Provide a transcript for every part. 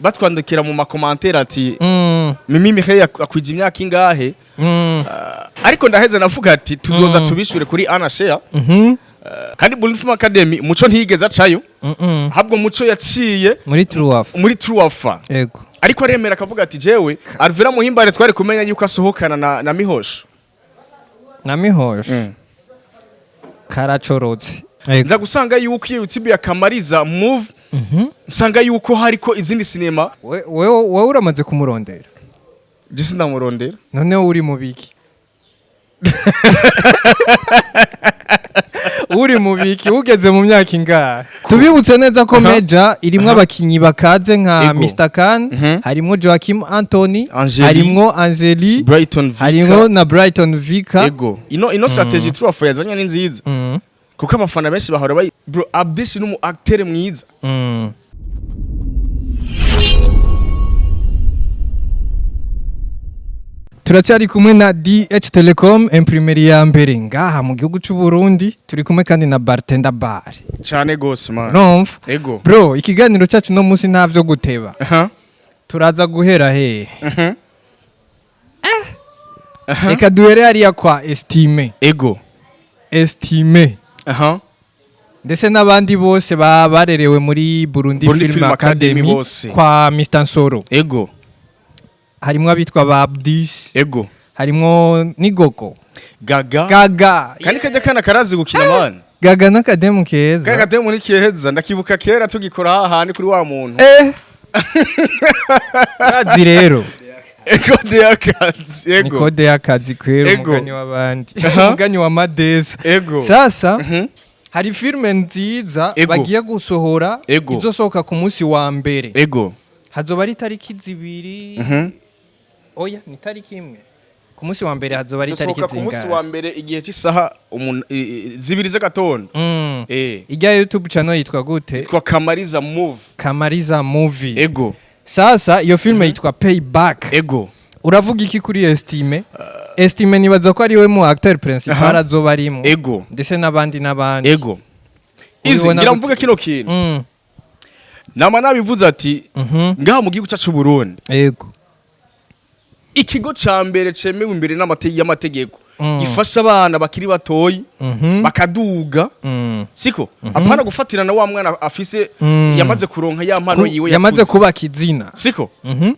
Batwandikira mu ma commentaires ati Mimi Mireille akwije imyaka ingahe? Ariko ndaheze navuga ati tuzoza tubishure kuri Ana Share. Kandi Burundi Film Academy, Muco ntiyigeze acayo. Ahubwo Muco yaciye muri Truaf. Muri Truafa. Ariko aremera akavuga ati jewe Alvera Muhimbare twari kumenya yuko asohokana na Mihosho. Na Mihosho. Karacorotse. Nza gusanga yuko iyo YouTube ya Kamariza Move, nsanga yuko hariko izindi sinema. Wewe uramaze kumurondera? Jisi ndamurondera. Noneho uri mu biki? Uri mu biki? Ugeze mu myaka ingahe? Tubibutse neza ko Meja irimwo abakinyi bakaze nka Mr Khan, harimwo Joachim Anthony, Angeli. harimwo Angeli, Brighton Vika. harimwo na Brighton Vika. Ego, ino strategy Truafa yazanye ni nziza, kuko abafana benshi bahora bayi. Bro, Abdish ni umu acteur mwiza. Turacyari kumwe na DH Telecom, imprimerie ya mbere ngaha mu gihugu cy'u Burundi. Turi kumwe kandi na Bartender Bar. Cyane gose, man. Urumva? Ego. Bro, ikiganiro cyacu no munsi nta vyo guteba. Turaza guhera hehe? Reka duhere hariya kwa Estime. Estime ndetse n'abandi bose baba barerewe muri Burundi, Burundi Film Film Academy Academy, bose. kwa Mr Nsoro. Harimwo abitwa ba Abdish, harimwo Nigogo. Gaga. Gaga. Kandi kajya kana karazi gukina, man. Gaga n'akademu keza. Kaga demu ni keza, ndakibuka kera tugikora hahandi kuri wa muntu. Urazi rero. Ego, y'akazi. Ni Ego. code y'akazi kwera. Ego. Umugani w'abandi, umugani wa Madesa. Sasa hari filime nziza bagiye gusohora, izosohoka ku munsi wa mbere. Hazoba ari tariki 2. Oya, ni tariki 1. Ku munsi wa mbere hazoba ari tariki Dusohoka ku munsi zingahe? wa mbere igihe cy'isaha 2 z'agatondo. Ijya YouTube channel yitwa gute? Twa Kamariza Move. Kamariza Movie. Ego. Sasa iyo filime yitwa Payback. Uravuga iki kuri Estime? Estime nibaza ko ari we mu acteur principal azoba arimo, ndetse n'abandi n'abandi. Ego. Izi Ubibona ngira gute? mvuge kino kintu. Nama nabivuze ati ngaha mu gihugu cyacu Burundi, ikigo ca mbere cemewe imbere y'amategeko gifasha abana bakiri batoyi bakaduga, siko apana gufatirana wa mwana afise yamaze kuronka ya mpano yiwe yamaze yakuze. kubaka izina. Siko?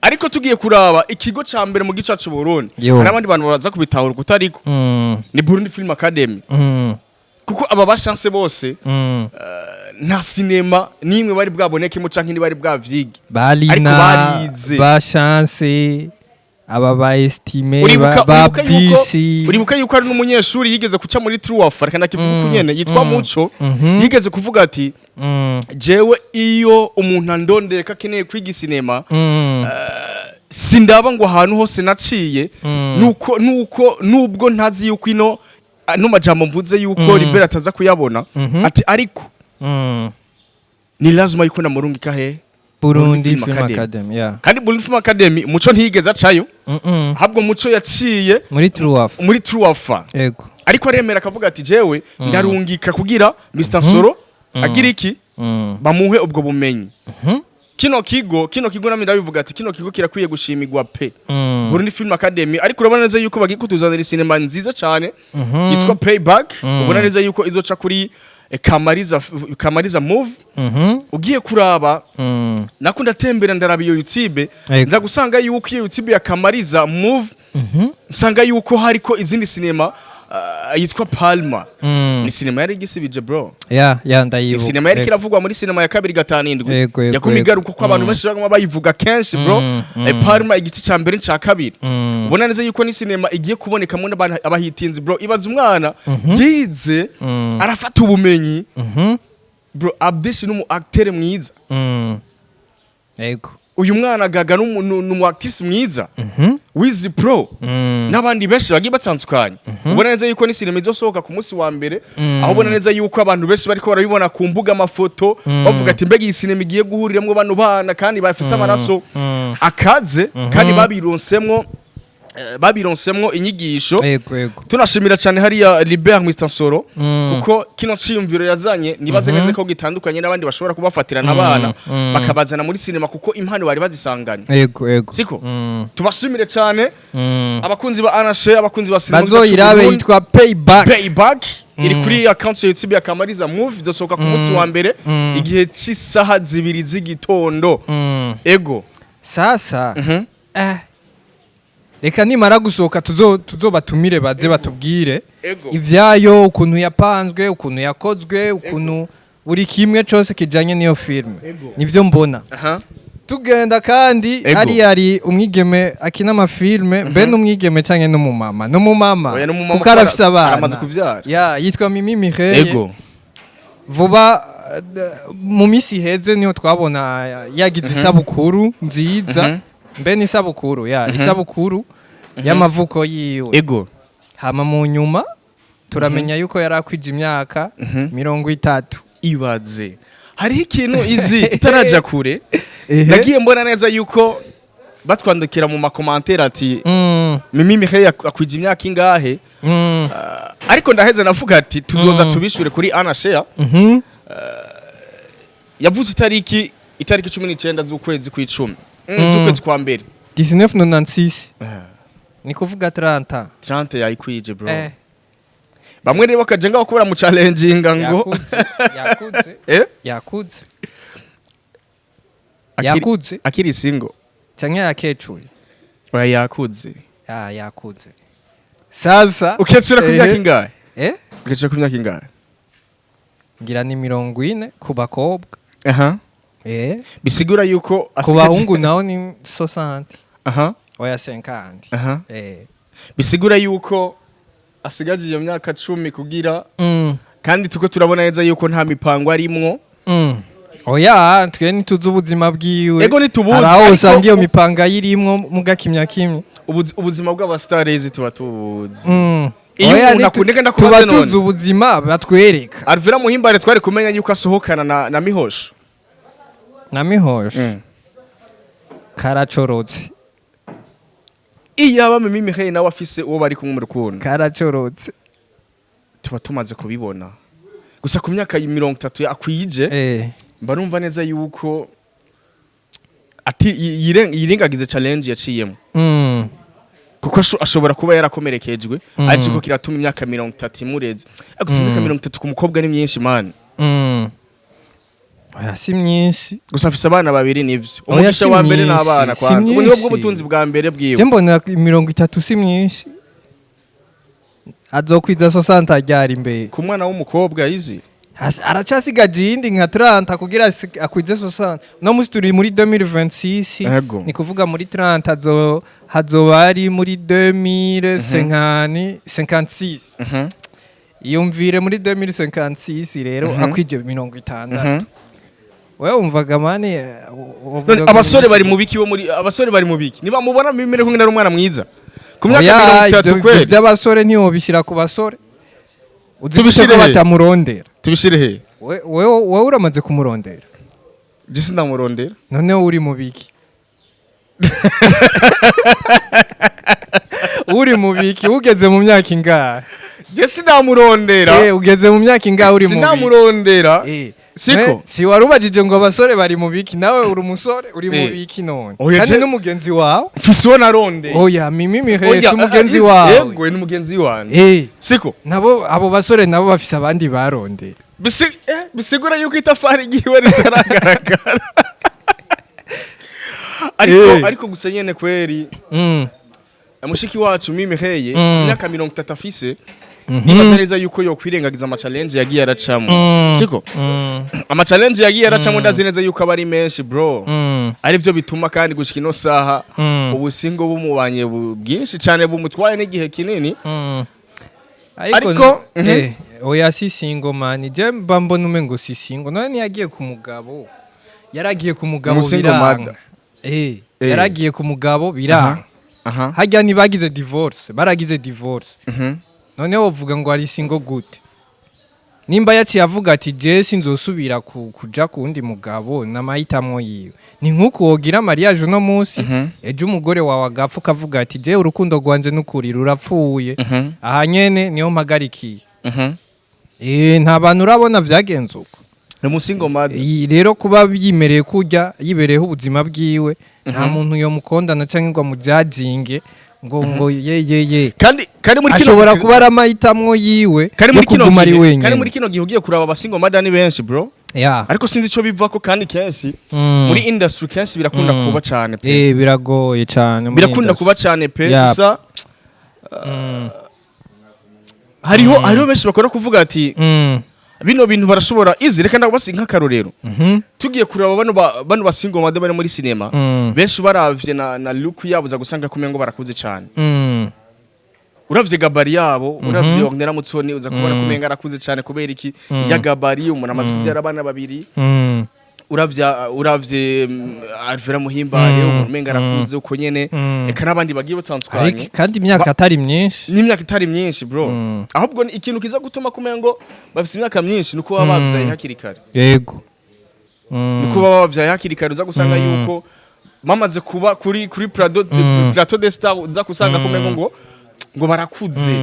Ariko tugiye kuraba ikigo ca mbere mu gihugu cyacu Burundi, hari abandi bantu baza kubitahura kutariko, ni Burundi Film Academy, kuko aba bashanse bose nta sinema nimwe bari bwabonekemo canke ntibari bwavyige. Balina. Ariko barize. Ba Chance, aba ba Estime, Uribuka ba uribuka yuko Bishi. uribuka yuko hari n'umunyeshuri yigeze kuca muri Truafa, reka ndakivuga uko nyene, yitwa Muco, yigeze kuvuga ati jewe iyo umuntu andondeka akeneye kwiga sinema, sindaba ngo ahantu hose naciye, nuko nubwo ntazi yuko ino ano majambo mvuze yuko Libera ataza kuyabona, ati ariko ni lazima yuko namurungika he? Burundi Film Film Academy. Academy, yeah. Kandi Burundi Film Academy, Muco ntiyigeze acayo. Ahubwo Muco yaciye muri Truaf. muri Truafa. Ariko aremera akavuga ati jewe ndarungika kugira Mr Nsoro agira iki, bamuhe ubwo bumenyi. Kino kigo namwe ndabivuga ati kino kigo kirakwiye gushimirwa pe, Burundi Film Academy. Ariko urabona neza yuko bagiye kutuzanira sinema nziza cyane yitwa Payback. Ubona neza yuko izoca kuri Kamariza Move. Ugiye kuraba, nako ndatembera ndaraba iyo YouTube, nza gusanga yuko iyo YouTube ya Kamariza Move, nsanga yuko hariko izindi sinema yitwa Palma. Ni sinema yari igisibije, bro. Ya, Ni ndayibuka. sinema yari kiravugwa muri sinema ya 257. Yaguma igaruka ko abantu benshi baguma bayivuga kenshi, bro. Palma igice ca mbere nca kabiri. Ubona neza yuko ni sinema igiye kubonekamo n'abantu abahitinzi, bro. Ibaza umwana yize, arafata ubumenyi. Bro, Abdish ni umu acteur mwiza. Uyu mwana Gaga ni umu actrice mwiza. Wizi Pro n'abandi benshi bagiye batandukanye. Ubona neza yuko ni sinema izosohoka ku munsi wa mbere, aho ubona neza yuko abantu benshi bariko barabibona ku mbuga, amafoto, bavuga ati mbega iyi sinema igiye guhuriramwo bano bana kandi bafise amaraso akaze kandi babironsemwo. Babironsemwo inyigisho. Ego, ego. Tunashimira cyane hariya Libert Mr Soro, kuko kino ciyumviro yazanye nibaze neza ko gitandukanye n'abandi bashobora kubafatirana abana bakabazana muri sinema, kuko impano bari bazisanganye. Ego, ego. Siko? Tubashimire cyane abakunzi ba Anashe, abakunzi ba sinema. Bazoyirabe, yitwa Payback. Payback iri kuri account ya YouTube ya Kamariza Movie, izosohoka ku munsi wa mbere igihe cy'isaha 2 z'igitondo. Ego. Sasa reka nimara gusohoka tuzobatumire baze batubwire ivyayo, ukuntu yapanzwe, ukuntu yakozwe, ukuntu buri kimwe cose kijanye n'iyo filme. Nivyo mbona. Tugenda kandi hariya hari umwigeme akina amafilme, mbe n'umwigeme canke n'umumama? N'umumama. Oya, n'umumama, kuko kuko arafise abana. Aramaze kuvyara. Ya, yitwa Mimi Mireille. Vuba mu minsi iheze niho twabona yagize isabukuru nziza. Mbe n'isabukuru ya isabukuru y'amavuko yiwe. Hama mu nyuma turamenya yuko yari akwije imyaka 30. Ibaze, hariho ikintu izi tutaraja kure. Nagiye mbona neza yuko batwandikira mu ma commentaires ati Mimi Mireille akwije imyaka ingahe? Ariko ndaheze navuga ati tuzoza tubishure kuri Ana Share. Yavuze itariki 19 z'ukwezi kw'icumi, z'ukwezi kwa mbere. 1996, ni kuvuga 30. 30 yayikwije, bro. Bamwe rero bakaje ngaho kubera mu challenginga ngo Yakuze, yakuze. Yakuze. Yakuze. Akiri single. Canke yakecuye? Oya, yakuze. Ya, yakuze sasa. Ukecura ku myaka ingahe? Eh? Ukecura ku myaka ingahe? Ngira ni 40 ku bakobwa. Bisigura yuko Ku bahungu naho ni 60. Oya, 50. Bisigura yuko asigaje iyo myaka 10 kugira kandi tuko turabona neza yuko nta mipango arimwo. Oya, twe ntituzi ubuzima bwiwe. Ego, ntitubuzi, Hari aho ariko usanga iyo mipanga yirimwo muga kimya kimwe. Ubuzima bw'abastarezi tuba tubuzi. Iyo Oya, umuntu akundeka, ndakubaze tuba tuzi none. ubuzima batwereka. Alvera Muhimbare twari kumenya yuko asohokana na Mihosho? Na Mihosho karacorotse. Iyo aba Mimi Mireille nawe afise uwo bari kumwe mu rukundo, Karacorotse. tuba tumaze kubibona. Gusa ku myaka 30 akwije, mba numva neza yuko ati yirengagize challenge yaciyemo, kuko ashobora kuba yarakomerekejwe, ariko kiratuma imyaka 30 imureze. Gusa imyaka 30 ku mukobwa ni myinshi, man. Oya, si myinshi. Gusa afise abana babiri, nivyo. Oya, Umugisha si wa mbere myinshi, n'abana si kwanza, ubu niho bwo myinshi. butunzi bwa mbere Je bwiwe. mbona 30 si myinshi. Azokwiza 60 aryari imbere? Ku mwana w'umukobwa izi Aracasigaje iyindi nka 30 kugira akwize 60. No musi turi muri 2026. Ni kuvuga muri 30 hazoba ari muri 2056. Iyumvire muri 2056 rero akwije 60. Wewe wumvaga man uvuga None ngo abasore ni bari mu biki? Bo muri abasore bari mu biki niba mubona mimere kumwe n'umwana mwiza ku myaka Oya, 30? ivyo Kweli. vy'abasore ntiwobishyira ku basore. Uzi gute Tubishire ko he? batamurondera? Tubishire he? Wewe uramaze kumurondera? Je sindamurondera. Noneho uri mu biki? Uri mu biki? Ugeze mu myaka ingahe? Je sindamurondera. Ugeze mu myaka ingahe? Uri mu biki? Sindamurondera. Siko? Si wari ubajije ngo abasore bari mu biki? Nawe uri umusore, uri mu biki none? Oya, Kandi n'umugenzi wawe. Mfise uwo narondeye. Oya, Mimi Mireille Oya, si umugenzi wawe? Yego, ni umugenzi wanje. Siko? Nabo abo basore nabo bafise abandi barondera. Bisigura yuko itafari ryiwe ritaragaragara, ariko ariko gusa nyene kweri mushiki wacu Mimi Heye, imyaka 30 afise, nibaza neza yuko yokwirengagiza ama challenge yagiye aracamo. Siko? Ama challenge yagiye aracamo, ndazi neza yuko aba ari menshi, bro. Arivyo bituma kandi gushika ino saha ubusingo bumubanye bwinshi cyane, bumutwaye n'igihe kinini. Ariko oya, si single, man. Je mba mbona umengo si single. None ntiyagiye ku mugabo? Yaragiye ku mugabo Umu single biranga. mother. Yaragiye ku mugabo biranga. Harya ntibagize divorce? Baragize divorce. None wovuga ngo ari single gute? Nimba yaciye avuga ati je sinzosubira kuja ku wundi mugabo, n'amahitamwo yiwe. Ni nk'uko wogira mariage uno munsi, ejo umugore wawe agapfa, ukavuga ati je urukundo rwanje n'ukuri rurapfuye, aha nyene niyo mpagarikiye. Nta bantu urabona vyagenze uko. Ni umu single mother. Iyi rero kuba yimereye kurya, yibereyeho ubuzima bwiwe, nta muntu yomukondana canke ngo amujajinge ngo ye ye ye. Kandi muri kino Ashobora kuba ari amahitamwo yiwe kandi yo muri kino kuguma ari gihe wenyine. Kandi muri kino gihe ugiye kuraba, aba single mother ni benshi, bro. Ariko sinzi ico bivako, kandi kenshi muri industry kenshi birakunda kuba cyane pe. Biragoye cane muri Birakunda industry. kuba cyane pe. Gusa hariho benshi bakunda kuvuga ati bino bintu barashobora izi. Reka ndabasi nk'akarorero. Tugiye kuraba bano ba single mother bari muri cinema, benshi baravye na look yabo, za gusanga kumengo barakuze cyane. Uravye gabarit yabo, uravye Ornella Mutsoni, uza kubona kumenga arakuze cyane. Kubera iki? Ya gabarit, umuntu amaze kubyara abana babiri. Uravye Alvera Muhimbare, umuntu umenga arakuze uko nyene. Eka n'abandi bagiye batandukanye. Ariko kandi imyaka atari myinshi. N'imyaka itari myinshi, bro. Ahubwo ni ikintu kiza gutuma kumenya ngo bafise imyaka myinshi nuko baba bavyaye hakiri kare. Nuko baba bavyaye hakiri kare, uza gusanga yuko bamaze kuba kuri plateau, plateau de star, uza gusanga kumengo ngo barakuze.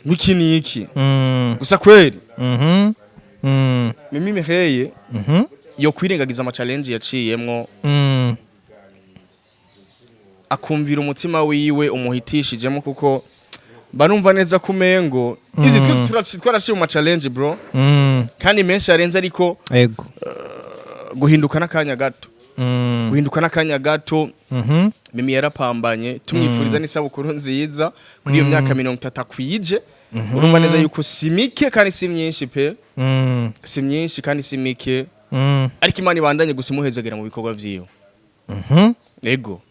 N'iki n'iki. Gusa kweri, Mimi Mireille yo kwirengagiza ama challenge yaciyemwo, akumvira umutima wiwe umuhitishijemo, kuko barumva neza ko umengo izi twese twaraciye mu ma challenge, bro, kandi menshi arenze, ariko guhinduka n'akanya gato. Guhinduka n'akanya gato. Mimi yarapambanye, tumwifuriza n'isabukuru nziza kuri iyo myaka 30 akwije. Urumva neza yuko si mike kandi si myinshi pe. Si myinshi kandi si mike. Ariko Imana ibandanye gusa imuhezagera mu bikorwa vyiwe. Ego.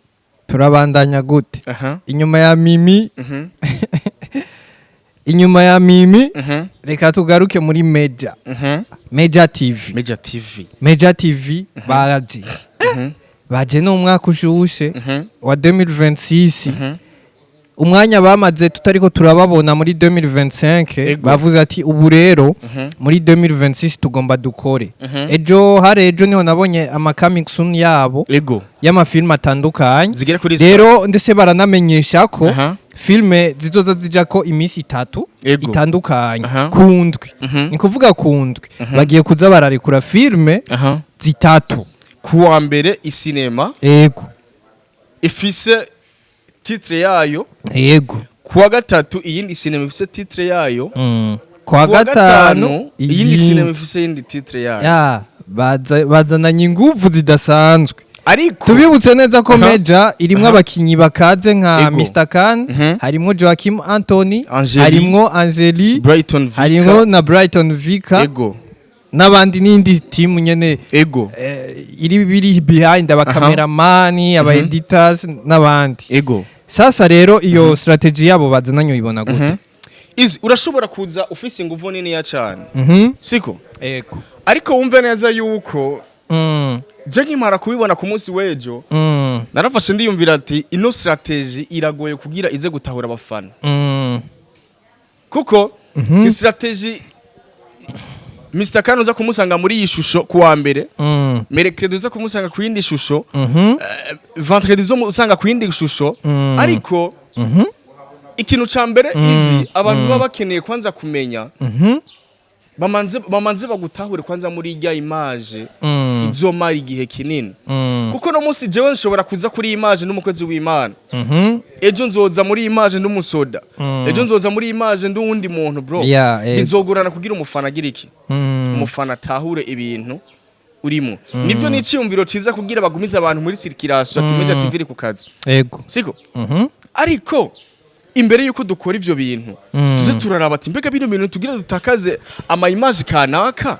Turabandanya gute? Aha. Inyuma ya Mimi, inyuma ya Mimi, reka tugaruke muri Meja, Meja TV. Meja TV. Meja TV baje, baje n'umwaka ushushe wa 2026. Umwanya bamaze tutariko turababona muri 2025, bavuze ati ubu rero muri 2026 tugomba dukore. Ejo hari ejo niho nabonye ama coming soon yabo y'amafilme atandukanye. Zigera kuri Rero ndetse baranamenyesha ko filme zizoza zijako iminsi 3 itandukanye ku ndwi. Ni kuvuga ku ndwi bagiye kuza bararekura filme zitatu. Kuwa mbere isinema ifise titre yayo. Kuwa gatatu iyindi sinema ifise titre yayo. Kwa Kuwa gatanu iyindi sinema ifise iyindi titre yayo. Ya, bazananye inguvu zidasanzwe. Ariko Tubibutse neza ko Meja irimwo abakinyi bakaze nka Mr Khan, harimwo Joachim Anthony, Angeli. harimwo Angeli, Brighton Vika. harimwo na Brighton Vika n'abandi n'indi team nyene iri biri behind, abakameramani, aba editors n'abandi. Sasa rero iyo strategy yabo bazananye uyibona gute? Izi urashobora kuza ufise inguvu niniya cyane, siko? Ego. Ariko wumve neza yuko je nkimara kubibona ku munsi w'ejo, narafashe ndiyumvira ati ino strategy iragoye kugira ize gutahura abafana, kuko ni strategy Mr Khan uza kumusanga muri iyi shusho kuwa mbere, mercredi uza kumusanga ku yindi shusho, vendredi uza usanga ku yindi shusho. Ariko ikintu ca mbere izi abantu baba bakeneye kwanza kumenya, bamanze bagutahure kwanza muri irya image izomara igihe kinini, kuko no munsi jewe nshobora kuza kuri image n'umukozi w'Imana, ejo nzoza muri image n'umusoda, ejo nzoza muri image n'uwundi muntu, bro. Bizogorana kugira umufana agira iki, umufana atahure ibintu urimo. Nibyo ni iciyumviro ciza kugira bagumize abantu muri circulation ati Meja TV iri ku kazi, siko? Ariko imbere yuko dukora ivyo bintu, tuze turaraba ati mbega bino bintu tugira dutakaze ama image kanaka,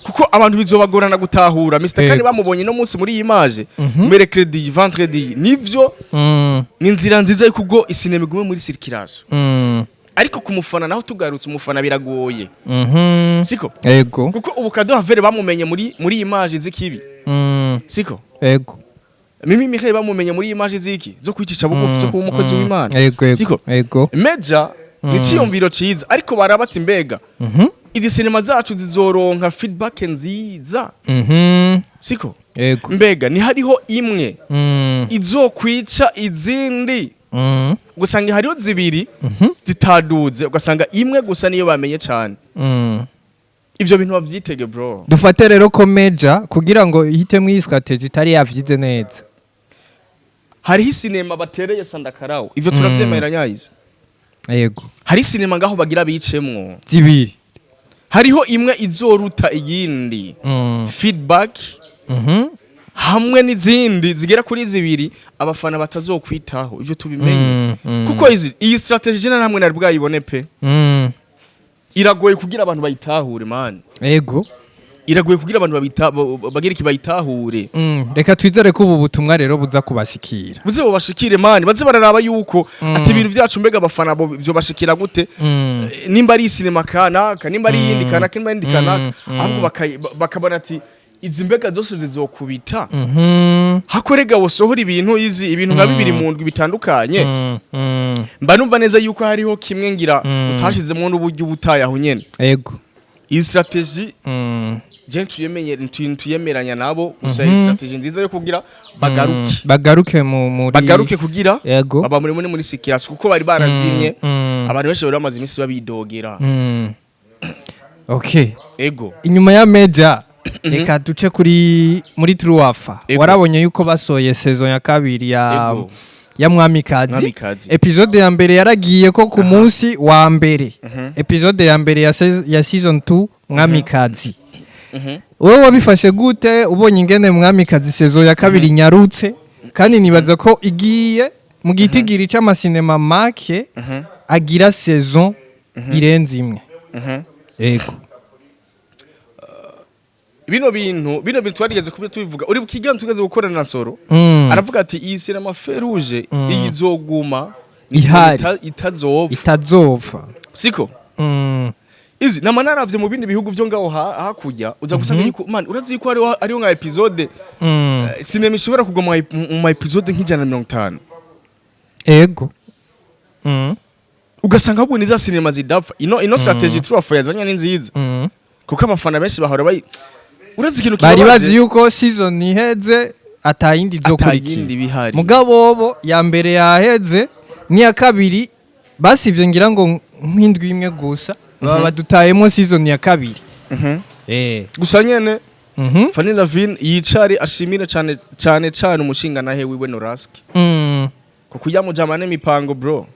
kuko abantu bizobagorana gutahura Mr Kane bamubonye no munsi muri iyi image mercredi, vendredi. Nivyo, ni inzira nziza yuko ubwo isinema igume muri circulation, ariko ku mufana naho tugarutse, umufana biragoye, siko? Ego. Kuko ubu Kadoha bamumenye muri image z'ikibi, siko? Ego. Mimi Mireille bamumenye muri image ziki, zo kwicisha bugufi, zo kuba umukozi w'Imana, Ego, ego. siko? Ego. Meja Ni iciyumviro ciza, ariko baraba ati: mbega izi sinema zacu zizoronka feedback nziza? Siko? Ego. Mbega ni hariho imwe izokwica izindi? Ugasanga hariho zibiri zitaduze, ugasanga imwe gusa niyo bamenye cyane. Ivyo bintu bavyitege, bro. Dufate rero ko meja kugira ngo ihitemo iyi strategy itari yavyize neza. Hariho isinema batereye sandakarawo, ivyo turavyemera nyayizi. Yego. Hari sinema ngaho bagira bicemwo zibiri. Hariho imwe izoruta iyindi feedback hamwe n'izindi zigera kuri zibiri abafana batazokwitaho. Ivyo tubimenye, kuko iyi strategy na namwe nari bwayibone pe. Iragoye kugira abantu bayitahure, man. Iragoye kugira abantu bagire iki, bayitahure. Reka twizere ko ubu butumwa rero buza kubashikira. Buze bubashikire, man, baze bararaba yuko ati ibintu byacu mbega abafana bo byo bashikira gute? Nimba ari sinema kanaka, nimba ari iyindi kanaka, nimba ari iyindi kanaka, ahubwo bakabona ati izi mbega zose zizokubita. Hakorega wosohora ibintu izi ibintu nka bibiri mu ndwi bitandukanye, mba numva neza yuko hariho kimwe ngira utashizemo n'uburyo ubutaye aho nyene. Iyi strategy je ntuyemeranya nabo gusa. Iyi strategy nziza yo kugira bagaruke. Bagaruke mu muri Bagaruke kugira baba muri circulation, kuko bari barazimye. Abantu benshi bari bamaze iminsi babidogera. Okay. Ego. Inyuma ya meja, reka duce kuri muri Truafa. Warabonye yuko basoye saison ya kabiri ya ya Mwamikazi. Mwamikazi. Episode ya mbere yaragiye ko ku munsi wa mbere. Episode ya mbere ya season 2 Mwamikazi. Wowe wabifashe gute ubonye ingene Mwamikazi saison ya kabiri nyarutse, kandi nibaza ko igiye mu gitigiri c'amasinema make agira saison irenze imwe? Ego. Bino bintu twarigeze kubi tubivuga, uri bukigana tugeze gukorana na Soro. Aravuga ati iyi sinema Feruje iyi izoguma Ihari. Itazopfa. Itazopfa. Siko? Izi nama naravye mu bindi bihugu byo ngaho hakurya, uza gusanga yuko, man, urazi yuko hariho nka episode sinema ishobora kugwa mu ma episode nka 150. Ego. Ugasanga ahubwo ni za sinema zidapfa. Ino strategy Truafa yazanye ni nziza, kuko abafana benshi bahora bayi urazi ikintu Bari kibabaje? bazi yuko season iheze atayindi Atayindi izokurikira. bihari. Mugabo bo ya mbere yaheze n'iya kabiri basivye ngira ngo nk'indwi imwe gusa, baba badutayemo season ya kabiri. Gusa nyene Fanny Lavine yicare ashimire cyane cyane cyane umushinga nahe wiwe Norask, kuko yamujama n'imipango, bro.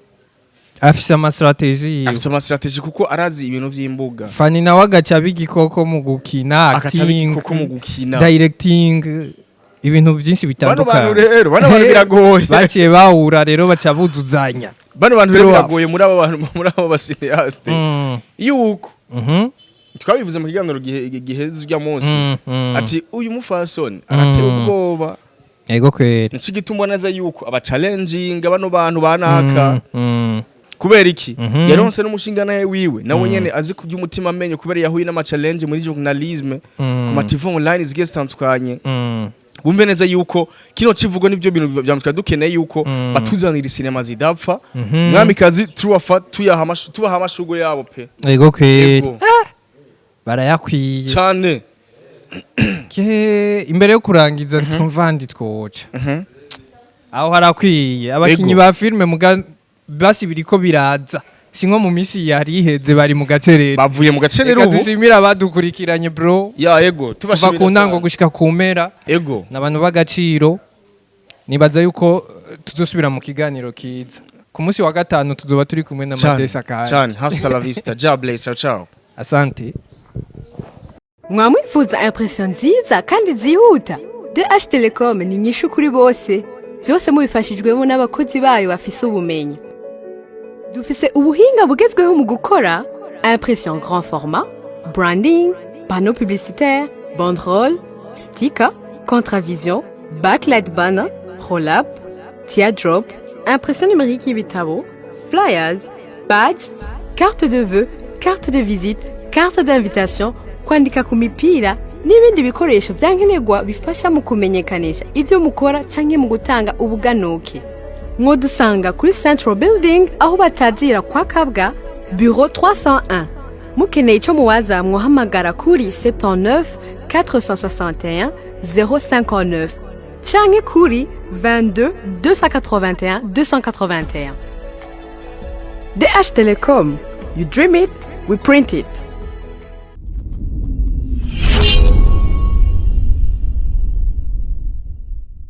Afise ama strategy yiwe. Afise ama strategy kuko arazi ibintu vy'imbuga. Fanny nawe agaca aba igikoko mu gukina, Agaca aba acting, igikoko mu gukina. directing, ibintu byinshi Bano bantu bitandukanye. rero, bano bantu biragoye. Baciye bahura rero baca buzuzanya. Bano bantu rero True. biragoye muri aba bantu, muri aba ba cinéaste, yuko twabivuze mu kiganiro gihe giheze ujya munsi, ati uyu mufasoni arateye ubwoba. Ego kweri. Nico gituma neza yuko aba challenging bano bantu banaka. Kubera iki? Yaronse n'umushinga nawe wiwe, nawe nyene azi kurya umutima amenyo, kubera yahuye n'ama challenge muri journalisme, ku ma TV online zigiye zitandukanye. Bumve neza yuko kino kivugo nibyo bintu byamutwa dukeneye, yuko batuzanira sinema zidapfa. Mwamikazi, Truafa, tuyaha amashu, tubaha amashurwe yabo pe. Ego kweri. Ego. Barayakwiye. Cane. Ke imbere yo kurangiza twumva ndi twoca aho harakwiye abakinyi Ego. ba filime muga basi biriko biraza, si nko mu misi yari iheze bari mu gacerere. Bavuye mu gacerere Reka ubu. dushimire abadukurikiranye, bro, Ya, ego. kuva Tubashimira ku ntango cyane. gushika ku mpera. Ego. N'abantu b'agaciro. Nibaza yuko tuzosubira mu kiganiro kiza ku munsi wa gatanu, tuzoba turi kumwe na Cyane. Madesa kandi. Cyane. Hasta la vista, ja bless, ciao ciao. Asante. Mwamwifuza impression nziza kandi zihuta? DH Telecom ni inyishu kuri bose, byose mubifashijwemo n'abakozi bayo bafise ubumenyi. Dufise ubuhinga bugezweho mu gukora impression grand format, branding, panneau publicitaire, banderole, sticker, contravision, backlight, banner, roll-up, teardrop, impression numérique y'ibitabo, flyers, badge, carte de vœux, carte de visite, carte d'invitation, kwandika ku mipira n'ibindi bikoresho byankenerwa bifasha mu kumenyekanisha ibyo mukora canke mu gutanga ubuganuke. Mwodusanga kuri Central Building, aho batazira kwa Kabwa. Bureau 301. Mukeneye ico muwaza, mwohamagara kuri 79 461 059 canke kuri 22 281 281. DH Telecom. You dream it, we print it.